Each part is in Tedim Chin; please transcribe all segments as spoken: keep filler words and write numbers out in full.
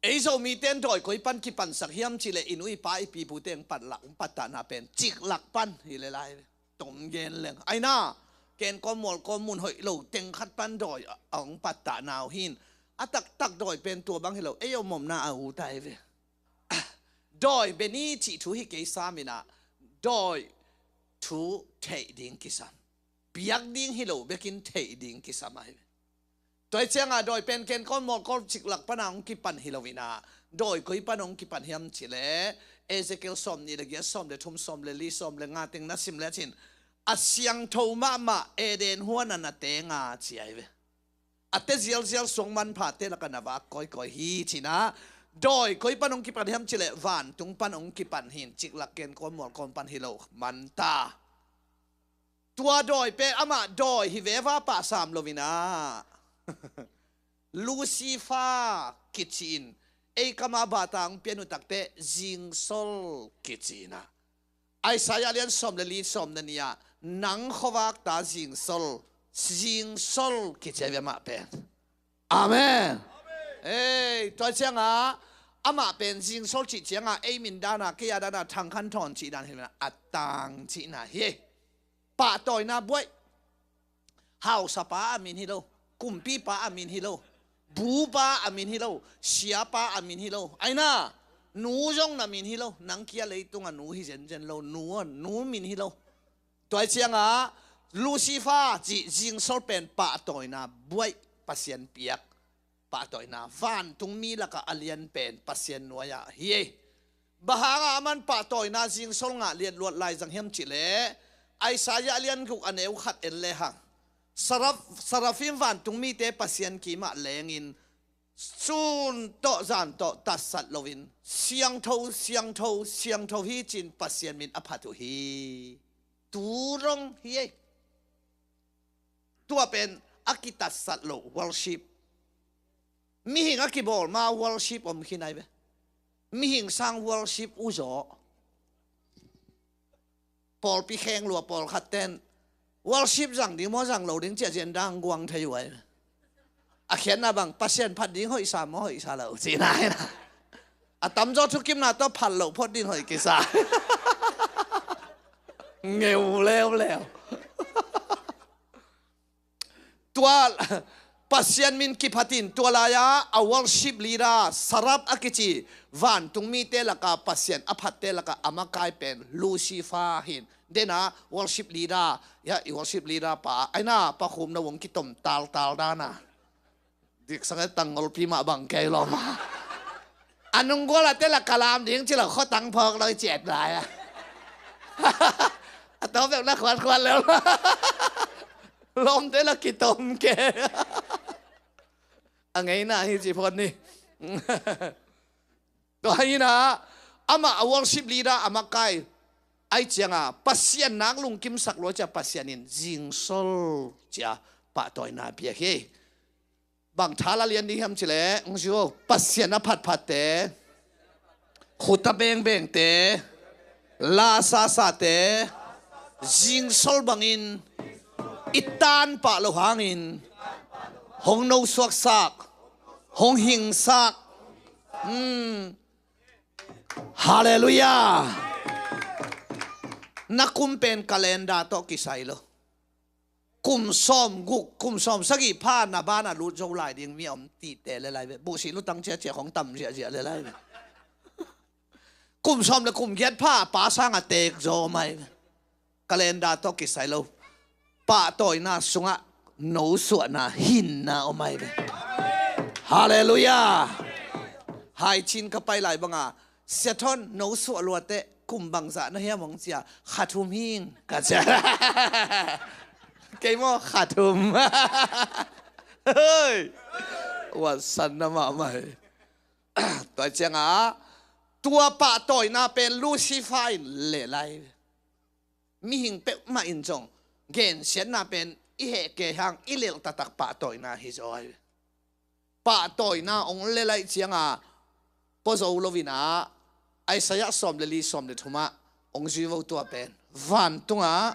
Ei Zomite in dawi koi pan kipansak hiam cih leh i nu i pa i pi i pute hong patlak, hong pattahna pen ciklak pan hi le lai ve. Tom gen leng. Aina, kenkawm mualkawm mun hoih lo teng khat pan dawi a, a hong pattahna uh hi in. A taktak dawi pen tua bang hi lo. Ei om omna a ut ai ve. Dawi bia ni cih thu hi kei sam in ah, dawi thu theih ding kisam. Piak ding hi lo bekin theih ding kisam ai ve. Tua hi ciangah dawi pen kenkawm mualkawm ciklak pana hong kipan hi lo in ah, dawi koi pana hong kipan hiam cih leh, Ezekiel sawm nih le giat, sawm le thum, sawm le li, sawm le nga teng na sim le cin, a siangtho mahmah Eden huan ah na teng a ci ai ve. A te zialzial suang manphate lakah na vak kawikawi hi ci in ah, dawi koi pana hong kipan hiam cih leh vantung pana hong kipan hi in, ciklak kenkawm mualkawm pan hi lo man ta. Tua dawi pen amah dawi hi veva pah sam lo in ah, Lucifer kici in, ei kam ah bata hong pian uh takteh zingsol kici in ah. Isaiah lian sawm le li, sawm le nih ah, nang khuavak ta zingsol, zingsol kici ai ve amah pen. Amen. Ei, tua ciangah amah pen zingsol cih ciangah ei min dan a, kei a dan a, Thang Khan Thawn cih dan hi lo in ah, a tang cihna hi. Pahtawina buaih. Hausapa a min hi lo, kumpipa a min hi lo, bupa a min hi lo, siapa a min hi lo. Aina, nu zong na min hi lo, nang kia leitungah nu hi zenzen lo, nu, nu min hi lo. Tua hi ciangah Lucifer cih zingsol pen pahtawina buaih, Pasian piak pahtawina, vantungmi lakah a lian pen Pasian nuai-ah hi ei. Bang hangah aman pahtawina zingsol ngah liatluat lai zang hiam cih leh, Isaiah lian guk a neu khat en lehang, Saraf-, Sarafim vantungmite Pasian kimah lengin sun tawh zan tawh tatsat loin, siangtho, siangtho, siangtho hi ci-in Pasian min a phat uh hi. Tu dong hi ei. Tua pen a kitatsat loh worship. Mihing a kibawl ma worship om khin ai ve. Mihing sang worship uh zaw. Pawlpi kheng lua pawlkhat ten worship zang ding maw zang lo ding ci-a cian dang guang thei uh ai ve. A khiatna bang, Pasian phat ding hoihsa maw hoihsa lo cihna hi na. A tamzaw thukimna tawh phat loh phot ding hoih kisa. Ngeu leuleu. Tua Pasian min kiphatin tua lai-a a worship leader Saraf a kici vantungmite laka Pasian a phatte laka a makai pen Lucifer hi in. Dena worship leader, ya, i worship leader pa aina pakhum na wong kitom taltal dana. Diksang e tangolpi mah bang kei lawm. A nunggual a te la kalam ding ci lo khotang phawk lo i ciat lai a. A tawpek na khuatkhuat lel. Lawmte la kitom ke. A ngeina hi ci phot ni. Tua hi na, amah a worship leader a makai. Ai cianga Pasian nak lungkimsak lua cia Pasian in zingsol cia pahtawina piak hi. Bang tha la lian ding hiam cileh, hong zui o, Pasian a phatphatte, khuta bengbengte, la sasate, zingsol bangin i tanpah lo hangin hong nosuaksak, hong hingsak. Hmm. Halleluiah. Na kum pen calendar tawh kisai lo. Kum sawm guk, kum sawm sagih pha na bana lut zo lai ding mi a om tite le lai ve. Buhsih lutang ciacia khong tam ziahziah le lai ve. Kum sawm le kum giat pha pa sanga teek zo om ai ve. Calendar tawh kisai lo. Pahtawina sungah nosuahna hinna om ai ve. Halleluiah. Haicin ka pai lai banga, Sia Thawn nosuah luateh kum bangzah na hiam hong cia, kha thum hing ka cia. Kei maw kha thum. Hei. Wansan na mahmah hi. Tua cianga tua pahtawina pen Lucifer in leh lai. Mihing peuhmah in zong gensiatna pen i heh kei hang i lelh taktak pahtawina hi zaw ai. Pahtawina hong leh lai cianga pua zo loina Isaiah sawm le li sawm le thumah hong zui vo tua pen. Vantunga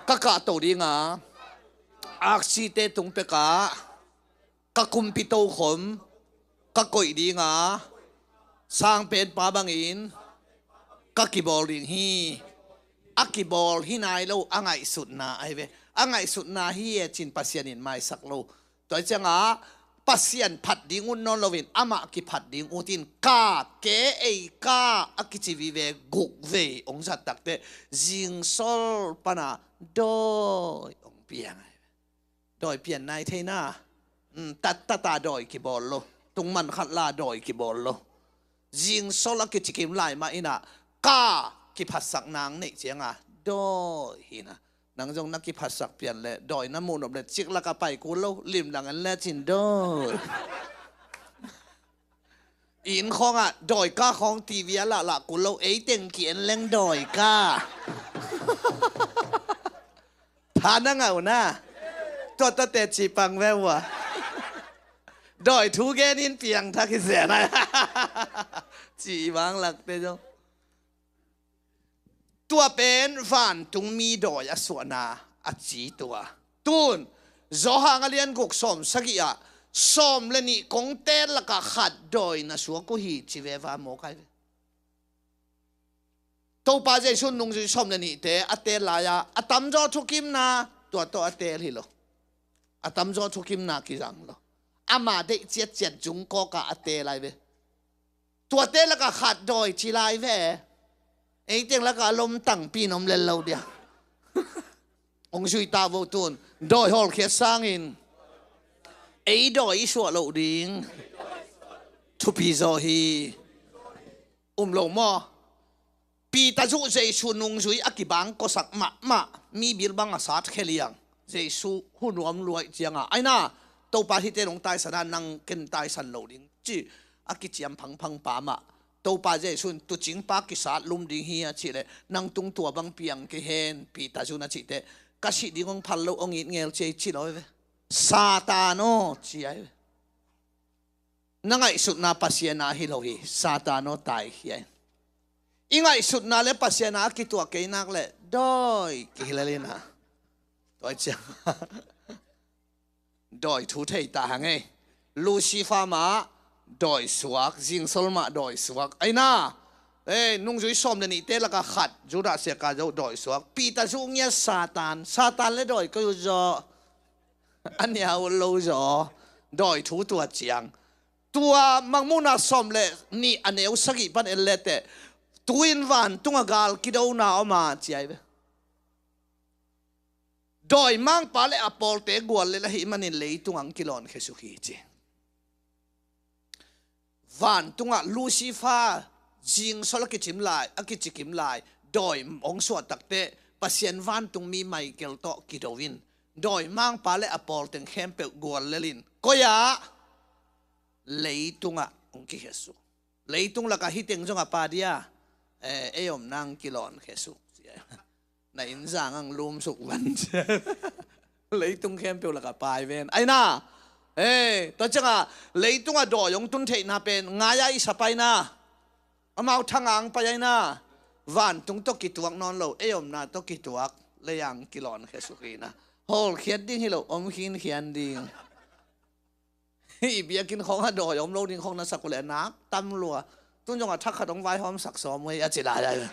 ka kahto dinga aksite tung pekah ka kumpi tokhom ka koih ding a, sangpenpa bangin ka kibawl ding hi. A kibawl hi nai lo, a ngaihsutna ahi ve. A ngaihsutna hi e cin Pasian in maisak lo. Tua hi ciangah Pasian phat ding ut nawn loin amah kiphat ding ut in ka, ke, ei ka a kici vive guk vei hong zat takteh zingsol pana dawi hong piang ahi ve. Dawi pian nai thei na. Tat tata dawi kibawl lo. Tung man khat la dawi kibawl lo. Zingsol a kicikim lai mah inah ka kiphatsak nang neih cianga dawi hi na. Nang zong na kiphatsak pian le dawi na muh nop le ciklak a pai kul lo, limlang en le cin dawi. Inn khawngah dawi ka khawng T V a lahlah kul lo, ei teng ki-en leng dawi ka. Tha na ngah uh na. Tua tate cipang ve uh a. Dawi thu gen in piang thak hi zen a. Ci i vanglakte zong. Tua pen vantungmi dawi a suahna a ci tua. Tun Johan a lian guk sawm sagih ah sawm le nih kong teel lakah khat dawi na suak uh hi ci ve va maw kai ve. Topa Jesu nungzui sawm le nihte a teel lai-a a tamzaw thukimna tua tawh a teel hi lo. A tamzaw thukimna kizang lo. Ama deih ciatciat zungkawkah a teel lai ve. Tuate lakah khat dawi ci lai ve. Ei teng lakah a lomtangpi in om lel lo dia. Hong zui ta vo tun dawi hawlkhiat sangin ei dawi i suah loh ding thupi zaw hi. Um lo maw? Peter zuh Jesu nungzui a kibang kawsak mahmah, mi bil bang a sat kheliang. Jesu hu nuam luaih cianga aina Topa hite nong taisana nang ken taisan lo ding ci a kiciam phangphang pa mah Topa Jesu in tucing pa kisat lum ding hi a cih leh nang tung tua bang piang kei hen Peter zuh na cihte ka sih ding hong phal lo hong it ngel ci ei ci lo ve. Satan aw ci ai ve. Na ngaihsutna Pasian a hi lo hi. Satan aw taikhia in. I ngaihsutna le Pasian a kituak kei nak le dawi kihilel ina. Dawi ciang dawi thu thei ta hang ei. Lucifer mah dawi suak, zingsol mah dawi suak aina. Ei nungzui sawm le nihte lakah khat Judah siaka zo dawi suak. Peter zuh ngiat Satan. Satan le dawi koi uh zaw. A nia uh lo zaw. Dawi thu tua ciang tua Mangmuhna sawm le nih a neu sagih pan en leteh tu-in vantungah gal kidona om a ci ai ve. Dawimangpa le a pawlte gual le la hih manin leitung ang kilawnkhia suk hi ci. Vantungah Lucifer zingsol a kicim lai a kicikim lai dawi hong suah takteh Pasian vantungmi Michael tawh kido in dawimangpa le a pawlteng khempeuh gual lelin koi-ah leitungah hong kikhiasu. Leitung lakah hiteng zong a pa dia ei om nang kilawn khesuk. Na inzang ang lumsuk van. Leitung khempeuh lakah pai ven aina. Ei tua cianga leitungah dawi hong tun theihna pen ngai-a i sa paina. Amau thanga ang pai aina. Vantung tawh kituak nawn lo ei omna tawh kituak lei ang kilawn khesuk hina. Hawlkhiat ding hi lo om khinkhian ding. Hih biakinn khawngah dawi om lo ding khawng na sak uh leh nak tam lua. Tun zongah thak khat hong vaihawmsak sawm uh hi a ci lai ai.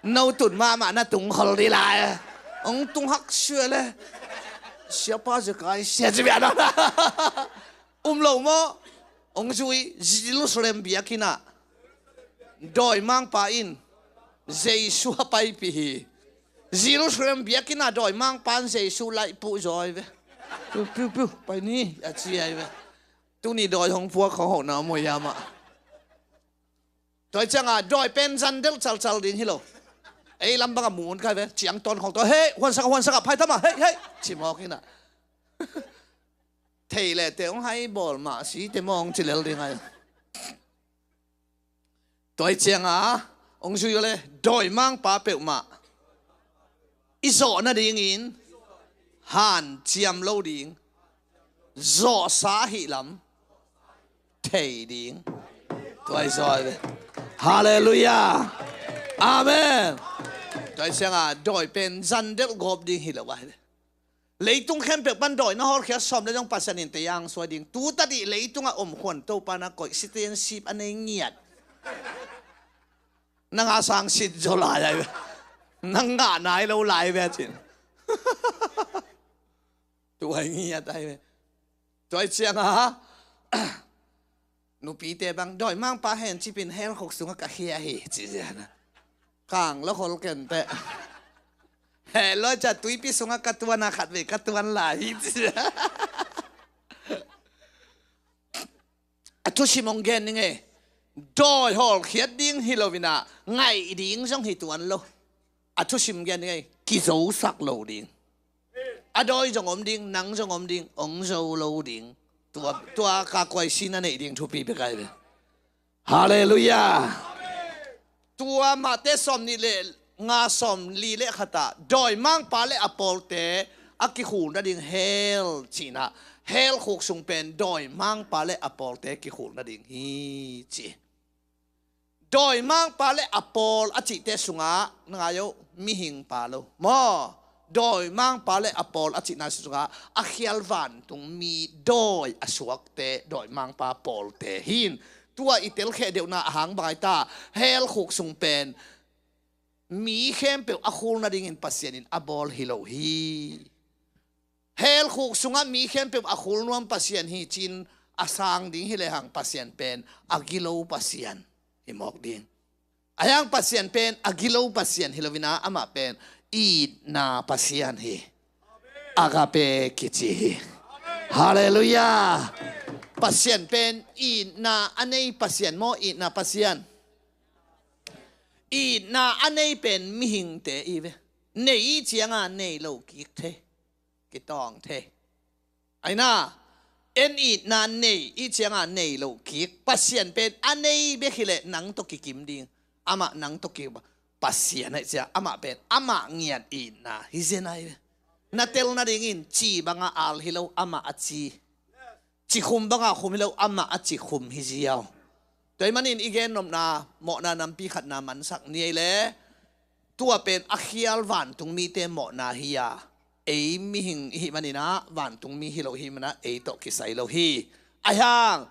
No tun mahmah na tung khol dih lai. Hong tung hak sia le siapa zekai sia ci bia na. Um lo maw? Hong zui Jerusalem biakinn ah dawimangpa in Jesu a paipih hi. Jerusalem biakinn ah dawimangpa in Jesu laih puh zaw ai ve. Piu piu piu pai ni a ci ai ve. Tuni dawi hong puak khawng hohna maw hiam ah. Dawi cianga dawi pen zan delh calcal ding hi lo. Ei lam bangah mun kai ve ciang tawn khawng taw hei huansak huansak ah phai tam ah hei hei ci mawk hi na. Thei leh te hong hai bawl mah si te mawng ci lel ding ai. Tua hi cianga hong zui uh le dawimangpa peuhmah i zawh nadingin hanciam lo ding zawhsa ahih lam thei ding. Tua hi zaw ai ve. Halleluiah. Amen. Tua hi cianga dawi pen zan delh gawp ding hi lo ai ve. Leitung khempeuh pan dawi na hawlkhiat sawm le zong Pasian in tayang suai ding. Tu tadih leitungah om khuan Topa na koih citizenship a nei ngiat. Nang a sang sit zo lai ai ve. Nang ngah nai lo lai ve cin. Tuai ngiat ai ve. Tuai cianga nupite bang dawimangpa hen cipin hell khuk sungah ka khia hi ci ziana. Kang lo khol kente. Hell lo ca tuipi sungah ka tuana khat ve ka tuan lai hi ci. A thusim hong gen ning e. Dawi hawlkhiat ding hi loina ngaih ding zong hi tuan lo. A thusim gen ning e. Kizosak lo ding. A dawi zong om ding, nang zong om ding, ong zo lo ding. Tua, tua ka kuai sin a neih ding thupi bek ai ve. Halleluiah. Tua Mate sawm nih le nga sawm li le khatah dawimangpa le a pawlte a kikhul nading hell cihna. Hell khuk sung pen dawimangpa le a pawlte kikhul nading hi ci. Dawimangpa le a pawl a cihte sungah na ngai uh mihingpa lo maw? Dawimangpa le a pawl a cihna sungah a khial vantungmi dawi a suakte dawimangpa pawlte hin. Tua i telkheh deuhna a hang bangai ta. Hell khuk sung pen mi khempeuh a khul nadingin Pasian in a bawl hi lo hi. Hell khuk sungah mi khempeuh a khul nuam Pasian hi cin a sang ding hi lehang Pasian pen a gilo Pasian hi mawk ding. A hiang Pasian pen a gilo Pasian hi loina amah pen itna Pasian hi. Agape kici hi. Halleluiah. Pasian pen itna a nei Pasian maw? Itna Pasian. Itna a nei pen mihingte i ve. Nei i cianga nei lo kik thei. Kitawng thei. Aina, en itna nei i cianga nei lo kik. Pasian pen a nei bek hileh nang tawh kikim ding. Amah nang tawh kikim. Pasian aih cia amah pen amah ngiat itna hi zen ai ve. Na tel nadingin ci banga al hi lo amah a ci. Cikhum banga khum hi lo amah a cikhum hi ziau. Tua ahih manin i gennopna mawhna nampi khatna mansak ni ei le. Tua pen a khial vantungmite mawhna hi a, ei mihing i hih maninah vantungmi hi lo hi manah ei tawh kisai lo hi. A hiang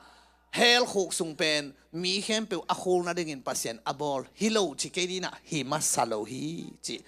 hell khuk sung pen mi khempeuh a khul nadingin Pasian a bawl hi lo ci kei dinah hi masa lo hi ci.